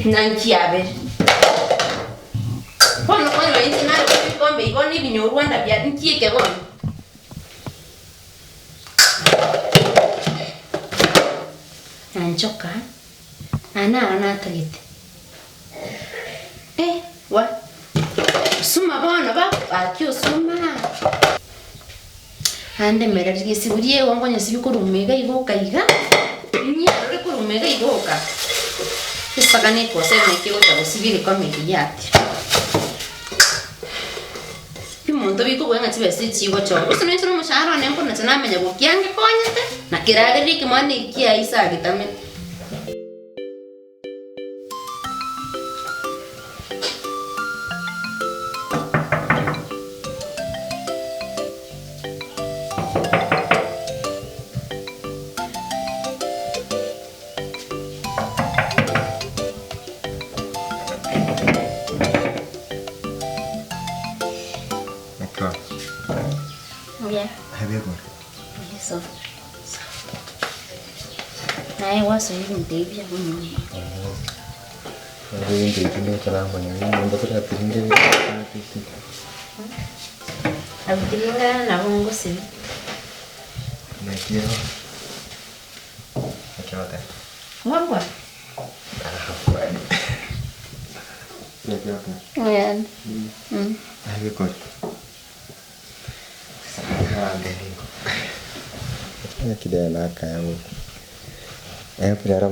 Ng'a nkiabere. Bono konyora inche narure ebikombe igo na ebinyorwanda bia nkieke bono. Nanchoka, aya naro natagete. Eh, wa, suma bono ba, gaki osuma. Ande mereri esuguria igo nkonyesibia korwa iga iga oka iga, ninyarore korwa iga iga oka, esagane ekose naki egocha gosibia egekombe eke giatia. Ebimonto bikobua ng'a chibesa echi chigochorwa, gose nonya inche na omoshahara one nkonacha namanya gokia ngekonyete, na keragereria ekemwana eki kiaye ase agetamete. Mbuya. Yeso. Naye gwasoa ebinto ebi bia nyomba. Ebinto ebi ntoramanya nyomba toratiringe Abitiringa nabo ngosibia. Naki ero naki ogoteba? Ng'orwa. Naki ogoteba? Mbuya. Ebikori. Ekero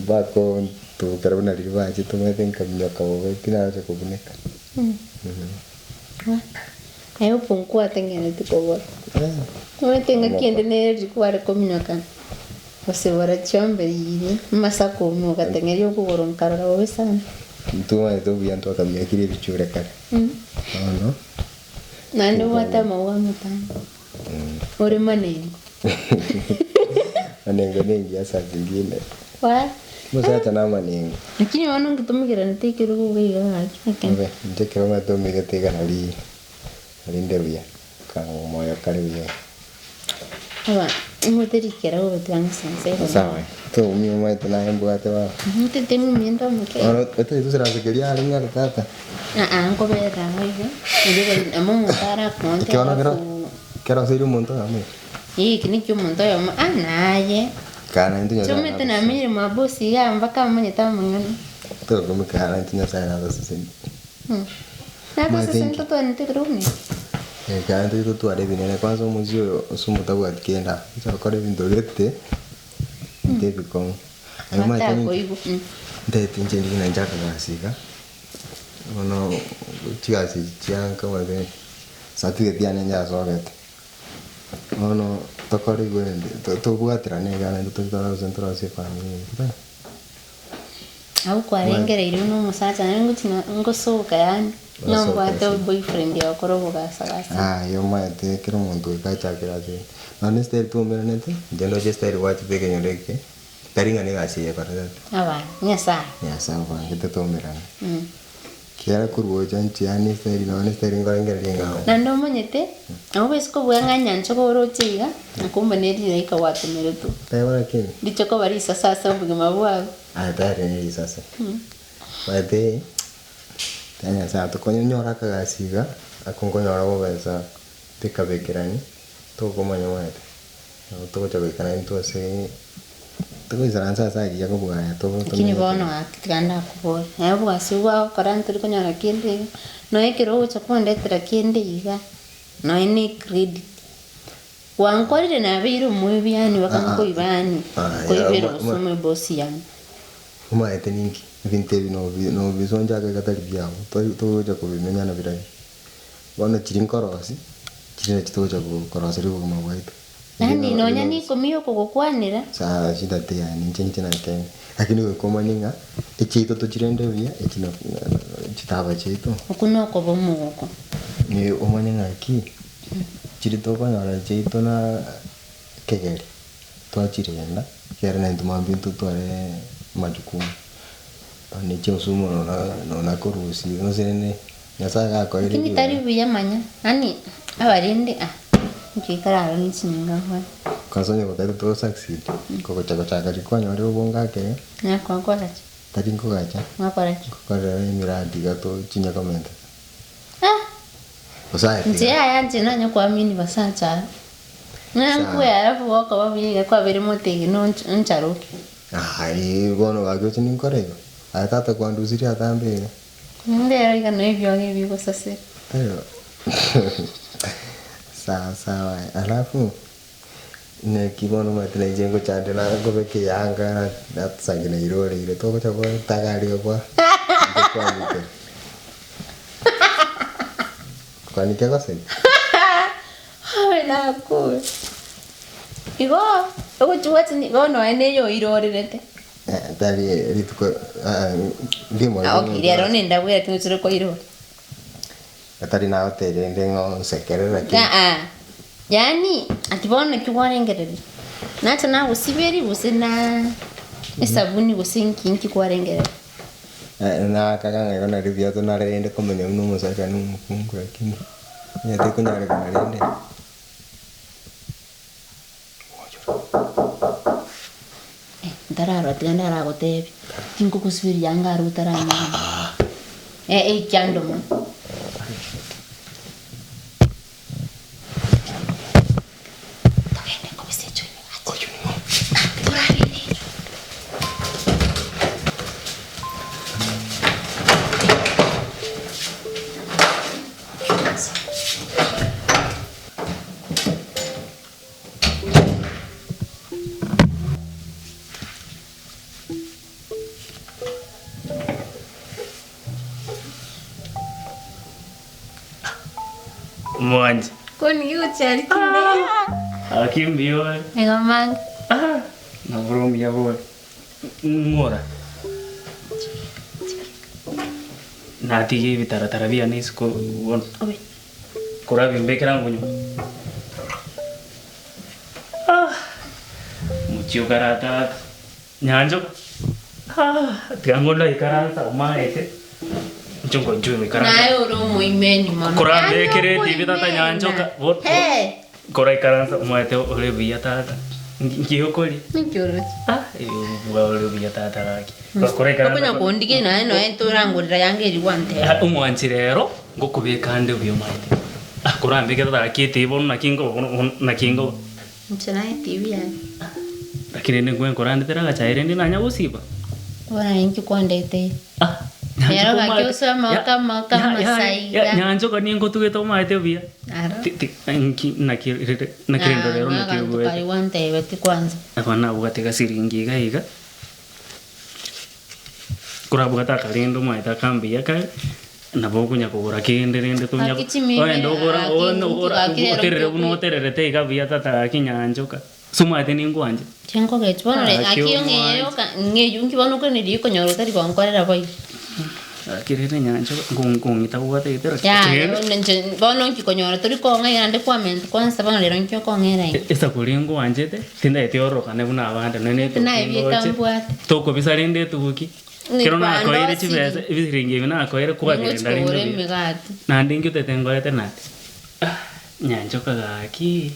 bakontubokera buna riria bachete omanyete nkaminyoka bobe tinaroche kobuneka. Aye opunkwate ng'eneti kobora. Omanyete engaki ende nere rituko bare kominyoka gosibora chiombe riria amasaku ime ogateng'eria okogoro nkarora bobe sana. Intwe omanyete obuya ntwakaminyokire ebichure kare. Bono. Naende obwate amauga amatambe, ore manengo. Manengo nengiya saa zingine. Wa? Omosacha namanengo. Lakini bono ngetumikerane ekerogo iga iga gaki ekero. Obe, inche ekero omanyete omigete iga nari nari nde buya, moyo kare buya. Aba, omanyete rikera ogotiga ng'a sense igo. Sawa, toumia omanyete naye mbwate baba. Ntete ng'umie nde omoke. Bono otagete goisaransa keria are ng'a tata. Aa nkoberera abwo iga, erio bari amo omonto arakonte Ekero kero alafu. kero osoire omonto oyomo iga. Ee eki nekio omonto oyomo ah naye. Kaa naintwe Nyasaye Chiomete natosesenie. namenyire mwa boss igaa mpaka amanyete amang'ana. Tokumia kaa naintwe Nyasaye natosesenie. Natosesenie totwanete ekero buna eki. Ekero intwe totware ebinene kwanza omochie oyo ase omotabwati kende aa, inche gokora ebinto gete, ebinto ebikong'u. Naende omanyete ninki, Batakoigwa. ntagete inche riria nachaka gasi iga, bono chigasi echi chianka omanyete certificate yane nyasogete, bono tokore igo rende tobwaterane iga naende totare gose ntorosie efamiri eye totari. Abwo kwarengereirie buna omosacha naende ngochi na ngosoka yaani ng'a mbwate boyfriend ogokora obogasa gasa. Aye omanyete ekero omonto goika achakire ase nonya ne style twaumeranete, inche ndoche style gwachete ekenyoro eke, tari ng'a na egasi eye ekorerete. Aba, Nyasaye. Nyasaye obangete twaumerane. Kiagera korwa gocha inche yaani estyle nonya estyle nkorengereria ng'a oo. Naende omanyete, nabo obaise kobua ng'a nyancha iga oroche iga, na kumbe ne rilaika gwatomeretwe. Teba lakini. Riche koba risase ase obogima bwao. Aye tari ne risase. Omanyete, tiga Nyasaye atokonye onyore akagasi iga, ako nkonyora bobesa tikabekerani, tokomanya omanyete, nabo togocha goika naintwe ase. Togoisaransa ase agiya kobua aya Lakini bono gaki tiga ndakobore, naye obogasi obwo gwagokora ntori konyora kende iga, nonya ekero ogocha kondetera kende iga, nonya ne ecredit, gwankorire nabeire omoibi yaani mpaka nkoiba yaani, nkoibera gose eboss yane. Omanyete ninki, ebinto ebi nobi nobisoncha ake gatari biago, tori togocha kobimenya nabirobio. Bono chiria nkorosia, chiria nachi togocha koroseria obogima bwaito. Yaani nonya nikomi yokogokwanera. Saa shida tiyani inche inche nakende lakini goika omanye ng'a echiaito tochirende buya echi na chitaba chiaito. Okwo nokoba omogoko. Ni omanye ng'aki chiri tokonyora chiaito na kegeri twachirenda ekiagera naintwe mambia ntotware majukumu onye chiaosumu nona nona korusia gose rende. Nyasae gakoire Lakini tari buya manya, yaani abarende ah, inche ikarara ne chinyinga nkore. Kwanza onye gotagete to succeed, kogocha gochaka riria kwanyorire obongo ake iga. Nakogokora ki? Tari nkogacha, Ngokora ki? ngokorera emiradi iga tochinya komenta. Ah! Gose aye Inche tiga. yaya inche nanye kuamini basacha aba. Ng'a Sawa. nkwe alafu gokoba buya iga kwabeire motegi nonch oncharoke. Aye bono gaki oche ninkore igo? Aye tata kwandusirie atambe iga. Ndero iga no ebioge bigosasera. Tari sawa sawa alafu Naki bono omanyete nainche ngochande na nkobeka eyanga nasangi nairoreire togocha gotaga aria kwa nkokwanike. Kwanike gose? Aye nakure. Igo ogochia gwacha bono nonya na eye oirorerete. Tari rituko ndimo Ah okay rero nenda bwera tingochire koirora. Tari nagoteria rende ng'a onsekere lakini. Aa, yaani ati bono naki kwarengereria? Nacha nagosiberia gose na esabuni gose nki nki kwarengereria? Nakaga ng'a igo nari buya tonare rende komenya buna omosacha na omokungu lakini onye tekonyarekana rende. Ntararora tiga ndaragotebie, tinkogosiberia anga aria otaranyora. Eh ekiando mono. Togende nkobisa echo ime ache. Toragende echo. Omwanchi. Koni gigochiari kimbe. Aki mbuya ore. Igo mange. Naboro omuya bore. Ng'ora. Natiga ebitaratara biane isiko bono. Obe. Korabimbekera ngonywa. Ah! Mochie okaratata. Nyanchoka. Ah! Tiga ngondo aikaransa omaete. Inche nkoinchwe ngoikaransa. Naye ore omoimeni mono. Korambekere Yaani etibi tata okoimena. nyanchoka. Bo- bo- Hey! Koraikaransa omaete ore buya tata. Nki okoria? Ninki oroche? Ah, bwa ore buya tata gaki. Koraikaransa. Okonya kondigia naye noe torangorera yanga eri gwantebia. Ah, omwanchi rero ngokobeka nde buya omaete. Ah, korambeke tata gaki etibi bono naki nkoba bono bono naki nkoba. Inche naye etibi yane. Lakini rende nkwe nkorandetera agachaye rende nanya gosiba. Bono aye inki kwandeteire? Ah, Nero nyanchoka gaki omaete. osoe amagoko Ya- amagoko ya- ya- amasaiga. ya- Nyanchoka ninkotugete omaete buya. Aro. Ti- ti- nki naki rere naki rende rero naki Aganto obuete. karia gwantebeti kwanza. Aba nabwate gasiringi iga iga, korabwate akarende omaete akambuya kare, nabo okonya kogora kende rende tonya Gaki chimimi, oende ogora gaki oende inki ogora gaki rero oterere buna nkio otererete iga buya tata gaki nyanchoka, ase omaete ningwanche. Inche nkogechi bono re Gaki gaki omwanche. ong'eyo oka ng'eywo nki bono okoiraneria okonyora otari gonkorera boigo. Gaki rende nyanchoka nkong'ita bwate egete Yaya rende bono inche bono nki konyora tori kong'aina naende kwamenta kwansa bono rero nki okong'era inche. Esaku ngwanchete, tindagete ororokane buna abande nonye na etuki Naye bieka ngoche, mbwate. tokobisa rende etuki, ekero nakoeire chibesa Nikwandosirie. ebisiringi ebi nakoeire Ningochi kwagenda rende kogora buya. emegati. Naende inki otete nkorete naende? Ah, nyanchoka gaki.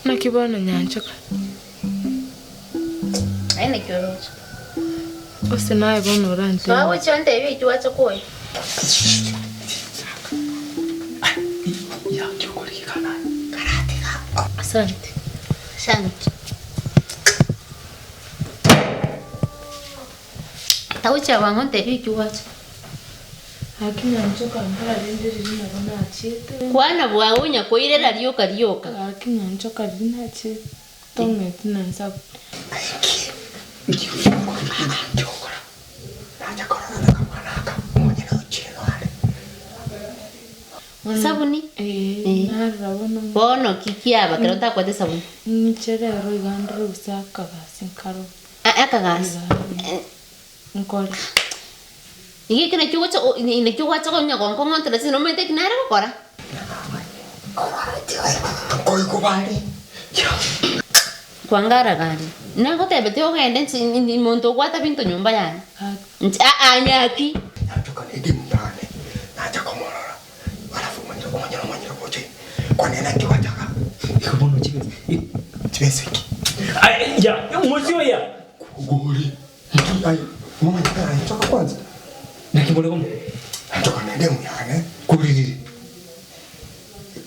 Naki bono nyanchoka? Aye naki oroche? Gose naye bono orantebie. Soa gochia ontebie ekio gwacha koya. Asante. Asante. Tagochia bwango ontebie ekio gwacha. Gaki nyanchoka mbora rende riria nabo nachiete. Kwana bwango onya koirera rioka rioka. Gaki nyanchoka riria nachiete tong'eti na nsabu. Sabuni? Ee, narora bono. Bono ki kiaba kero otakwete esabuni? Inche rero iga ndore gose akagasi nkaro. Akagasi? Nkore. Iga eke nakio ogocha nakio gwacha konya gonkong'ontera chinsa nomanyete eki nare gokora? Kwangara gari. Nagotebetie ogende nse monto ogwata binto nyomba yane. Nche aa nyaki. Nachoka nedimu yane, nacha komorora, alafu omanyire omanyire omanyire gocha ime, kwane naki gwachaka? Igo bono chibesa Chibesa ki? Aye ya omosio oya. Gori, nki aye, momanyete aye choka kwanza. Naki more komo? Nachoka nedimu yane, koririri.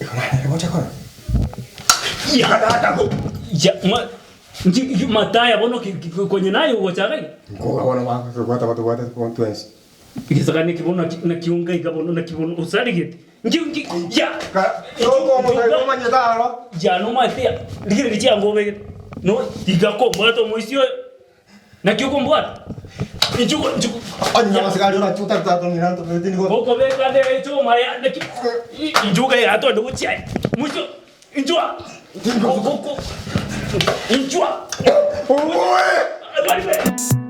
Igo nanyare gocha korora? Ya ya ma nki mataya bono ki ki konye naye ogochaka iga. Nkoga bono bagotobwata batobwate twensi. Egesagane eke bono naki naki onga iga bono naki bono osarigete nki nki ya Omanyete aro. Ya nomanyete ya rigereria chianga obegete no tiga kombwata omoisia oyo naki okombwata inchuo inchuo Onye abasigari orache otari ng'ina ntobeti nigo. Gokobeka ande echuma ya naki inchuo iga twende gochia aya moisia inchuo inchuo Oboe! Baribe.